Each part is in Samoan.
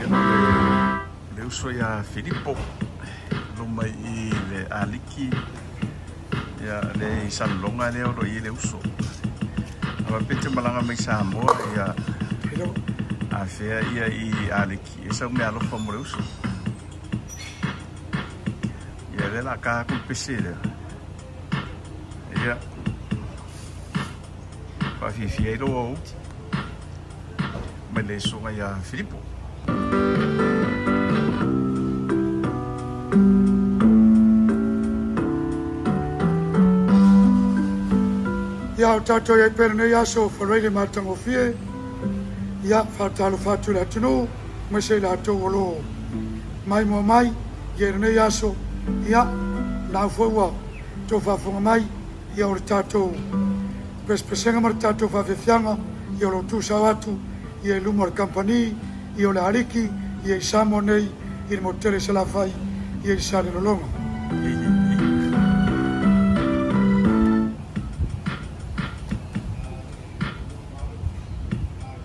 Ia le uso ia Filipo luma i le aliki ia le i Salelologa lea o lo o i ai le uso. A faapea e te malaga mai Samoa ia afea ia i aliki e sau meaalofa mo le uso. Ia lea o le a ta atu le pese lea. Ia faafiafia ai lou aoauli mai le usoga ia Filipo. Ia o tatou i ai pea lenei aso faaluai le matagofie. Ia faatalofa atu i le atunuu aemaise i latou o lo o maimoa mai ia i lenei aso. Ia lena foi ua outou faafofoga mai ia o le tatou pesepesega ma le tatou faafiafiaga ia o lo o tuusao atu ia i luma o le kamupani ia o le aliki ia i Samoa nei i le motu tele i Salafai ia i Salelologa.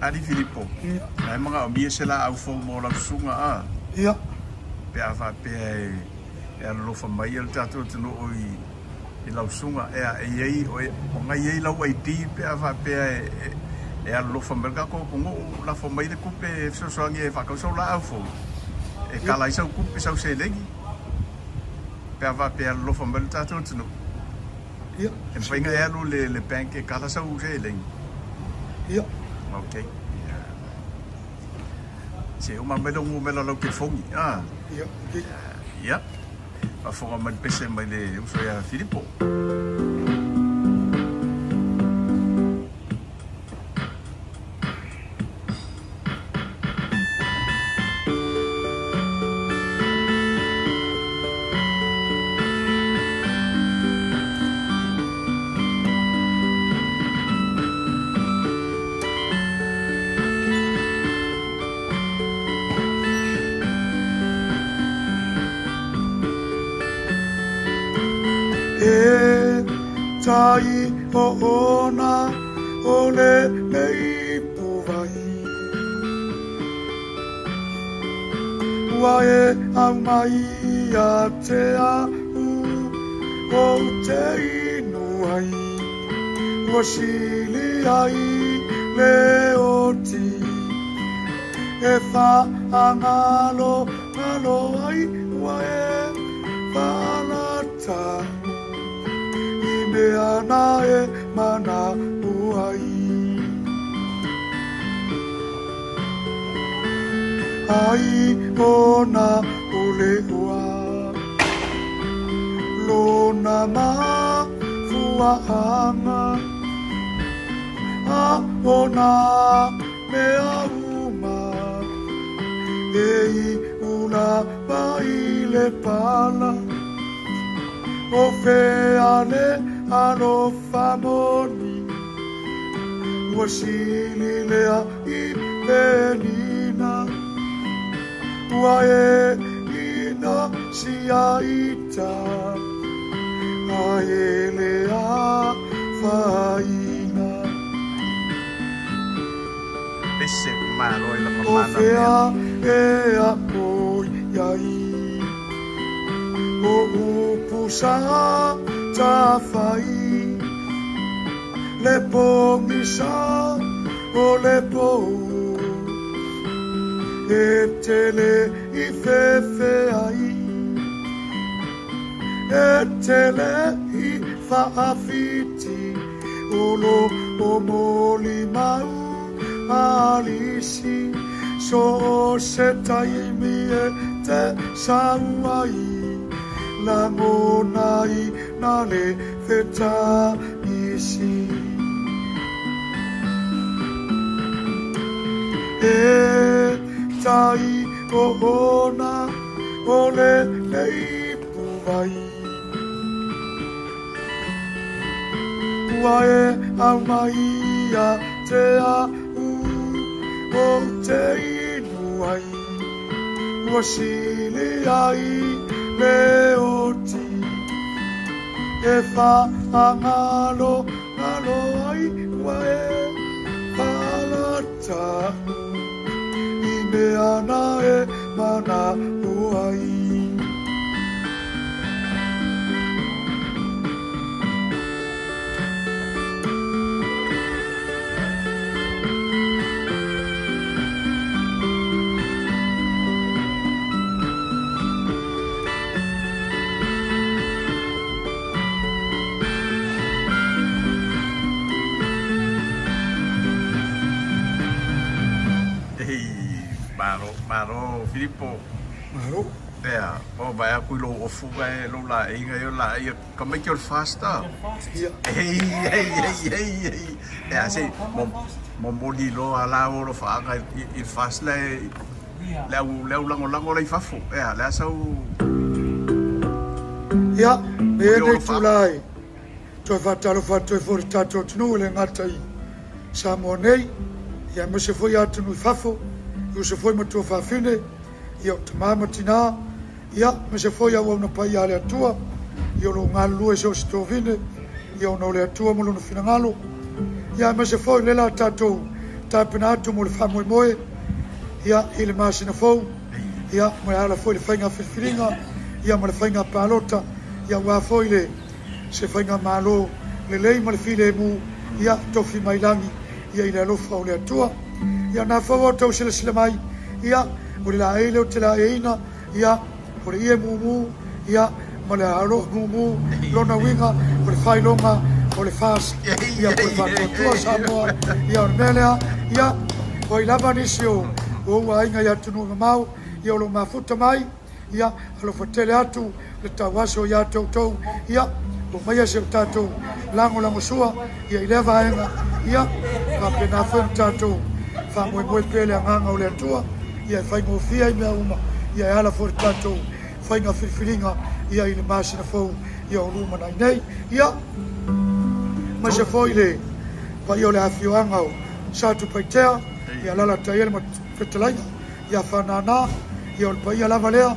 Ali Filipo, na e manaomia se laau fou mo lau susuga a? Ia. Pe a faapea e alolofa mai le tatou atunuu i lau susuga, e i ai, o na i ai lau ID pe a faapea e alolofa mai le tatou atunuu, lafo mai le tupe e fesoasoani e faatau sau laau fou, e kala ai sau tupe, sau seleni, pe a faapea e alolofa mai le tatou atunuu. Ia. E mafai ona e alu le bank e kala sau seleni. Ia. Ok. Se uma mai lou numera o lau telefoni. Ah. Ia. Ia. Faafofoga mai le pese mai le uso ia Filipo. E tai o ona o le nei puvai. Ua e au mai a te au o te inu ai. Ua sili ai le oti e whaangalo ngalo ai ua e whalata i mea na e mana uai. Ai ona o le ua lona mafuaanga a ona mea uma e i ula mai le pala o fea le alofa moni ua sili lea i penina ua e ina siaita a e le a faina. Pese malo i laka O mana fea mea. e a oi ai o upu sa tafai le pogisa o le pou e tele i fefe ai e tele i faafiti ulo o moli mau alisi so se taimi e te sau ai lagona i na le fetaisi. E tai o ona o le nei puvai. Ua e au mai a te au o te inu ai. Ua sili ai le oti e whaangalo ngalo ai ua e whalata i mea na e mana'o ai. Malo, Filipo. Malo. Ea, o vai a kui lou ofu vai lou la inga yo la ia ka mai ke fasta. Ia. Ei ei ei ei ei. Ea se mo mo di lo ala o lo fa ga i fast le le le lango lango le fafo. Ea, le sau. Ia, me nei tulai. Toe fatalo fa toe fo tatou tunu le ngata i Samoa nei. Ia mo se foi atu nui fafo. Uso foi matua fafine, ia o tamā matinā, ia ma se foi au na pai a le atua, ia o lo ngalulue se o se tovine, ia o na o le atua mo lona finagalo, ia ma se foi le la tātou tāpena atu mo le whamoemoe, ia i le masina fou, ia mo le ala foi le whainga whiriwhiringa, ia mo le whainga pālota, ia wā foi le se whainga mālo le lei ma le file mu, ia tofi mailangi, ia i le alofa o le atua. Ia nā whawa tau sila sila mai, ia o le la eile o te la eina, ia o le ie mumu, ia ma le alo mumu, lona winga, o le whailonga, o le fas, ia po le whatuatua Samoa, ia o le melea, ia o i lava nisi o ua ainga ia tunu mamau, ia o lo mafuta mai, ia alofa tele atu, le tauaso ia tautou, ia o maia se o tātou lango lango sua, ia i lea vaenga, ia whapena whae tātou whamoemoe pele a nganga o le atua, ia e whaingofia i mea uma, ia e ala fo tātou whainga whiriwhiringa, ia i le masina fou, ia o luma nai nei, ia ma se foi le pai o le afioanga o Satu Paitea, ia lala taiele ma whetalaina, ia whanana, ia o le paia lava lea,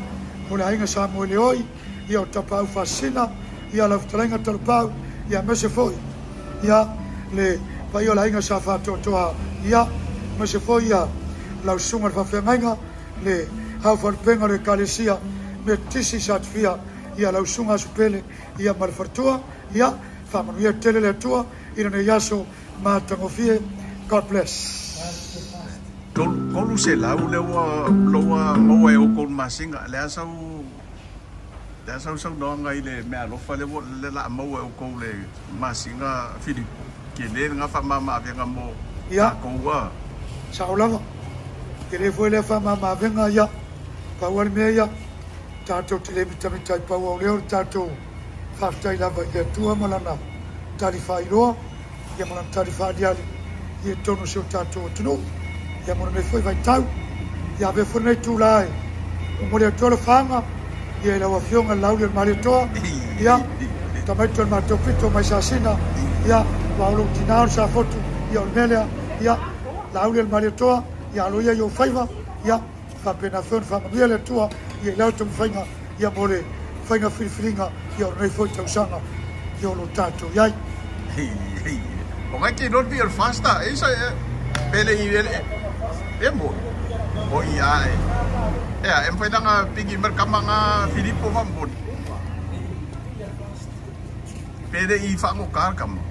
o le ainga Samoa le oi, ia o tapau whasina, ia la whetalainga talupau, ia ma se foi, ia le pai o le ainga sa whatoatoa, ia ma se foi ia lau sunga le whawhiangainga, le hau whalupenga le kalesia, me tisi satufia, ia lau sunga asupele, ia ma le whartua, ia whamanuia tele le atua, ina nei aso mātangofie. God bless. Kolu se lau le ua loa maua e o kolu masinga, le asau sau noanga i le mea alofa le le la maua e o kou le masinga Filipo. Ke le ngā whamama avenga mo tākou. Sa o lava, ke le foi le whamama avenga ia, pau ale mea ia, tātou te le mitamitai pau au leo, tātou whaftai lava i atua malana tali whairoa, ia malana tali whaaliali, ia tono se o tātou atunu, ia mona nei foi vaitau, ia ave foi nei tūlai, o mo le atua le whanga, ia i lau afioga lauli o le Malietoa, ia tamaito le mātou pito mai sasina, ia wa o lou tinā o le safotu, ia o le mea lea, ia lauli o le Malietoa, ia alo ia i o faiva, ia whapena whiona whamanuia le atua, ia i lau taumafaiga, ia mo le whainga whiriwhiringa, ia o lenei foi tausaga, ia o lo tātou iai. O ngai ke lor bi o le fasta, e isa pele i ele, e mo, o i a e. Ea, e mwhainanga pingi merkamanga Filipo wamboni. Pele i whango kārkama.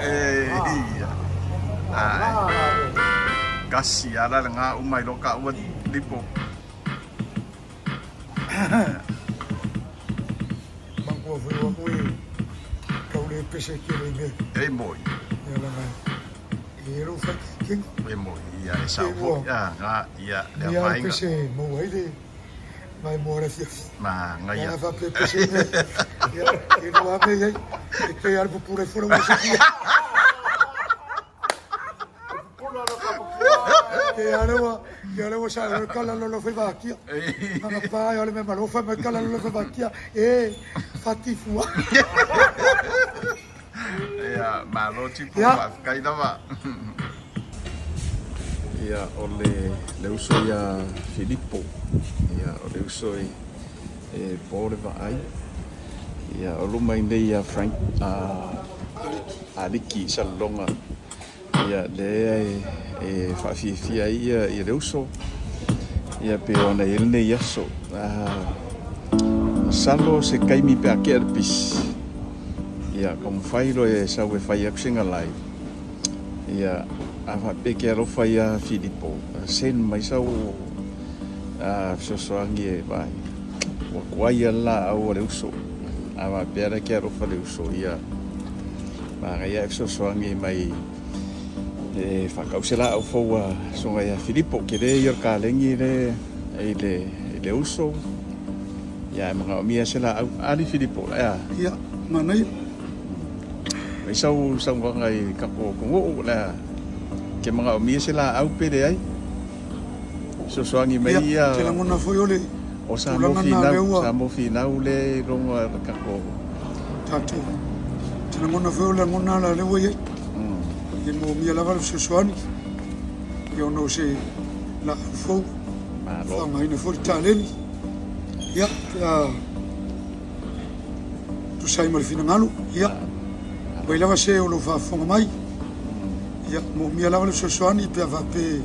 E ia. Kasi ala le ngā umai lo ka ua lipo. Mangua foi wa mui kau le pese ke le me. E moi. Ia la mai. E ro fa kinga. E moi ia e sa fo ia ngā ia le ia vainga. Pese mo ai le mai mo le fia. Ma ngā ia. Ia fa pe pese me. Ia e ro a me ia. E te al pupure fora mo se kia. Ke alewa, ke alewa sa le kala lo lo fa kia. Ana pa ale me malo fa me kala lo fa kia. E fatifua. Ia malo tipo fa kai lava. Ia o le uso ia Filipo. Ia o le uso e po le vaai. Ia o luma nei ia Frank Aliki Salelologa ia lea e faafiafia ai ia le uso ia pe ona i ai lenei aso. Masalo se taimi pe a kea le pisi ia taumafai loa e sau e fai atu sina live ia a faapea e te alofa ia Filipo send mai sau fesoasoani e vaai ua tuai lava le laau a le uso a faapea la e te alofa le uso ia manaia e fesoasoani mai e faatau se laau fou a susuga ia Filipo. Tele ia o le kalegi le i le uso ia e manaomia se laau ali Filipo ea. Ia, manaia. Mai sau saunoaga i tatou atunuu lea ke manaomia se laau pe leai. Fesoasoani mai ia. Ia, te lagona foi o le O sa mo tulaga na lea finau, ua sa mo finau le iloga o le tatou. Tatou. Te lagona foi o le lagona la lea ua i ai. E moomia lava le fesoasoani ia ona o se laau fou. Malo. Faaaogaina foi le taleni. Ia, pe a tusa ai ma le finagalo, ia, ua i lava se o lo o faafofoga mai. Ia, moomia lava le fesoasoani pe a faapea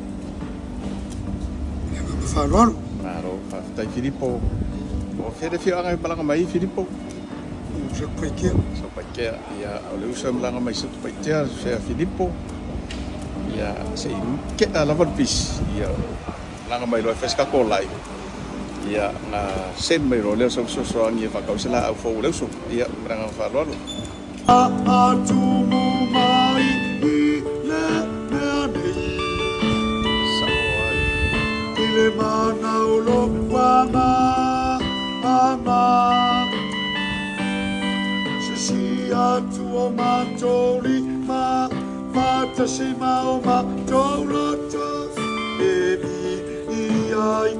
le agaga faaaloalo. Malo, faafetai Filipo. O fea le afioaga e malaga mai ai Filipo? O Satupaitea. Satupaitea. Ia, o le uso e malaga mai Satupaitea, sea Filipo. Ia, se i kea lava le pisi. Ia, malaga mai loa e fai se tatou live. Ia, na send mai loa lea o sau fesoasoani e faatau se laau fou o le uso. Ia, ma le agaga faaaloalo. Atumu mai i le mea nei. Sao ai. I le mana o lokuaga aga. Se si atu o matou lima, faatasi ma o matou loto, e mi i ai